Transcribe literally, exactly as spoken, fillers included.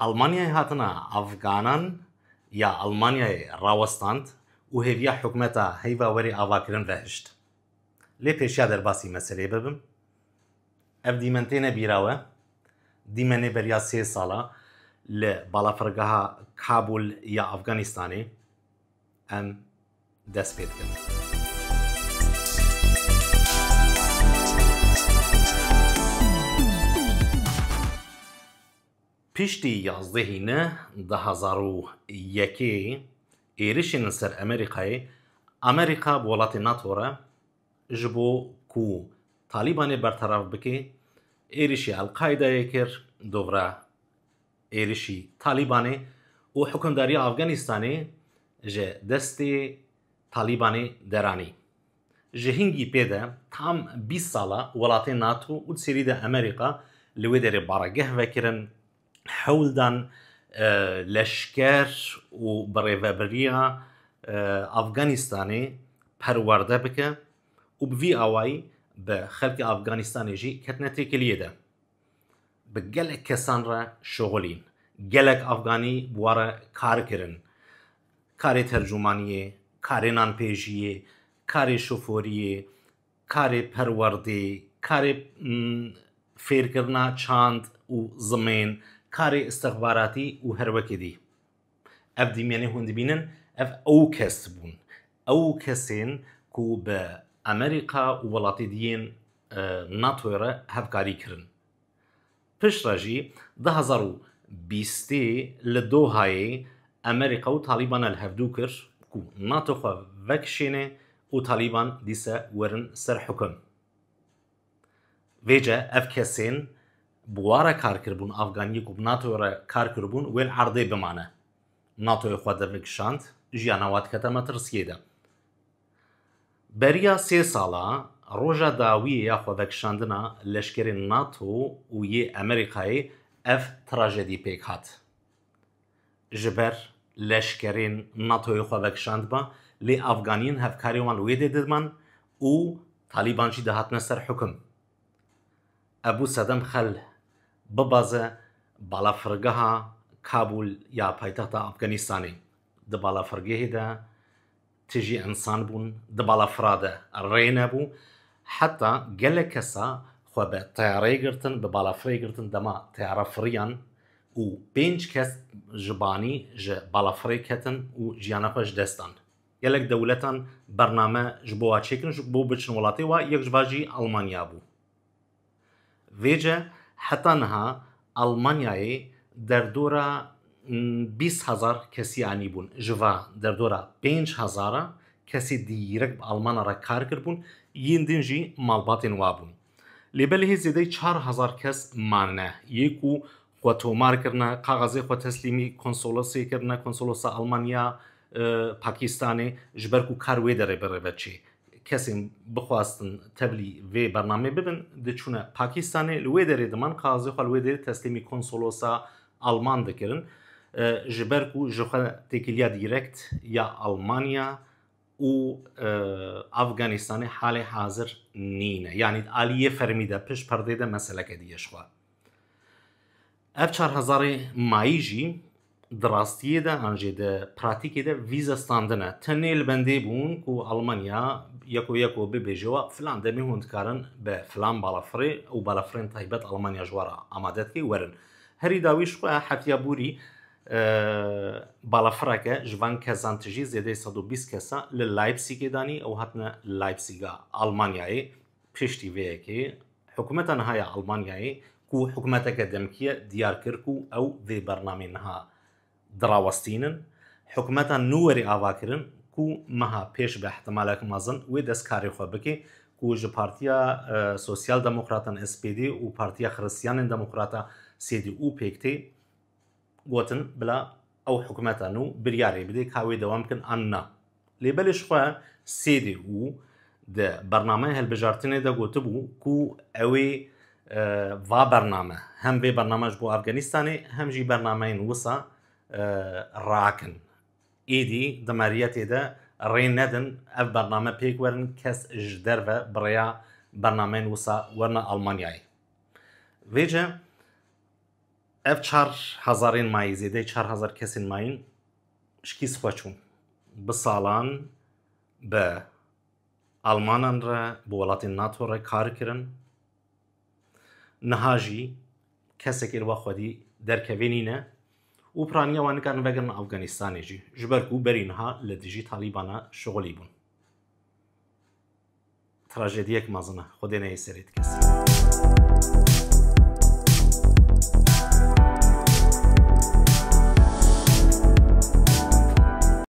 Almanyayê hatina Afganan ya Almanyayê rawestand û hêviya hikûmeta heyva werê avakirin ve hişt. Lê pêşiya derbasî meselê bibim, ev dîmen têne bîra we, dîmenê beriya sê sala li balafirgeha Kabul ya Afganistanê em dest pê dikin. Piştî yazdehî neh du hezar û yekê êrişên li ser Amerîkayê, Amerîka bi welatê NATO re ji bo ku Talîbanê berteraf bike, êrişî El-Qaîdayê kir, dovra êrişî Talîbanê û hikûmdariya Afganistanê ji destê Talîbanê deranî. Ji hingî pê de tam bîst sala welatên NATO û di serî de Amerîka li wê derê baregeh vekirin, hewl dan, e, leşker û birêvebiriya, e, Afganistanê perwerde bike û bi vî awayî bi xelkê Afganistanê jî ketine têkiliyê de. Bi gelek kesan re şixulîn. Gelek Afganî bi wan re kar kirin. Karê tercûmaniyê, karê nanpêjiyê, karê şoforiyê, karê perwerdê, karê, mm, fêrkirina çand û zimên, karê istixbaratî û her wekî dî. Ev dîmenê hûn dibînin, ev ew kes bûn. Ew kesên ku bi Amerîka û welatê diyên, e, NATOyê re hevkarî kirin. Piştre jî du hezar û bîstê li Dohayê Amerîka û Talîbana li hevdû kir ku NATO xwe vekişêne û Talîban dîse werin ser hukum. Vêce ev kesên bi wan re kar kiribûn, Afganiyê ku bi NATO re kar kiribûn, wê li erdê bimane. NATOyê xwe devekişand, jiyana wan dikete metirsiyê de. Beriya sê sala, roja dawiyê ya xwevekişandina leşkerên NATO û yê Amerîkayê ev trajedî pêk hat. Ji ber leşkerên NATOyê xwevekişandiba, lê Afganiyên hevkarê wan li wê dê didiman û Talîban jî dihatine ser hukum. Ebû Sedem Xel bibaze balafirgeha Kabul ya paytexta Afganistanê. Di balafirgehê de tijî însan bûn, di balafira de rê nebû. Heta gelek kesa xwe bi teyareyê girtin, bi balafirê girtin, dema teyara firiyan û pênc kes ji banî ji balafirê ketin û jiyana xwe ji dest dan. Gelek dewletan bername ji bo wa çêkirin, ji bo biçin welatê wa, yek ji van jî Almanya bû. Vêce heta niha Almanyayê derdora, mm, bîst hezar kesî anîbûn. Ji va derdora pênc hezara kesî dîrek bi Almana re kar kiribûn, yên din jî malbatên wa bûn. Lê belê hê zêdeyî çar hezar kes manine. Yê ku xwe tomar kirine, kaxezê xwe teslîmî konsolosê kirine, konsolosa Almanya, e, Pakistanê, ji ber ku kar wê derê birêve çê. Kesên bixwastin tevlî vê bernamê bibin, diçûne Pakistanê, li wê derê diman, kaxezê xwe li wê derê teslîmî konsolosa Alman dikirin. E, ji ber ku ji xwe têkiliya dîrekt ya Almanya û, e, Afganistanê halê hazir nîne. Yanî di aliyê fermî de, pişt perdê de meseleke dî ye ji xwe. Ev çar hezarê mayî jî di rastiyê de an jî di pratîkê de vîze standin e. Tenê li bendê bûn ku Almanya yeko yeko bibêje we, filan demê hûn dikarin bi filan balafirê û balafirên taybet Almanya ji we re amade dike werin. Herî dawî ji xwe heftiya borî, e, balafireke ji van kesan tijî zêdeyî sed û bîst kesa li Leipzigê danî, ew hatine Leipziga Almanyayê. Piştî vê yekê, hikûmeta niha ya Almanyayê ku hikûmeteke demkî ye, diyar kir ku ew vê bernameyê niha dirawestînin. Hikûmeta nû werê ava kirin ku meha pêş be, ihtimalek mezin wê dest karê xwe bike ku ji Partiya, e, Sosyal Demokratan, S P D, û Partiya Xiristiyanên Demokrata, S D, û pêk tê, gotin bila ew hikûmeta nû biryarê bide ka wê dewam bikin an na. Lê belê ji xwe S D û di bernameya hilbijartinê de gotibû ku ew ê, e, va bername, hem vê bername ji bo Afganistanê, hem jî bernameyên wisa, e, rakin. Êdî di meriyetê de rê nedin ev bername pêk werin, kes ji derve bi rêya bernameyên wisa werine Almanyayê. Vêce Ev çar hezarên mayî, zêdeyî çar hezar kesên mayîn ji kîs xwe çûn. Bi salan bi Almanan re, bi welatên NATO re kar kirin. Niha jî kesekê li we xwedî derkevê nîne û piraniya wan nikarin vegerin Afganistanê jî. Ji ber ku berî niha li dijî Talîbana şixulî bûn. Trajediyek mezin e. Xwedê neyê serê ti kesî.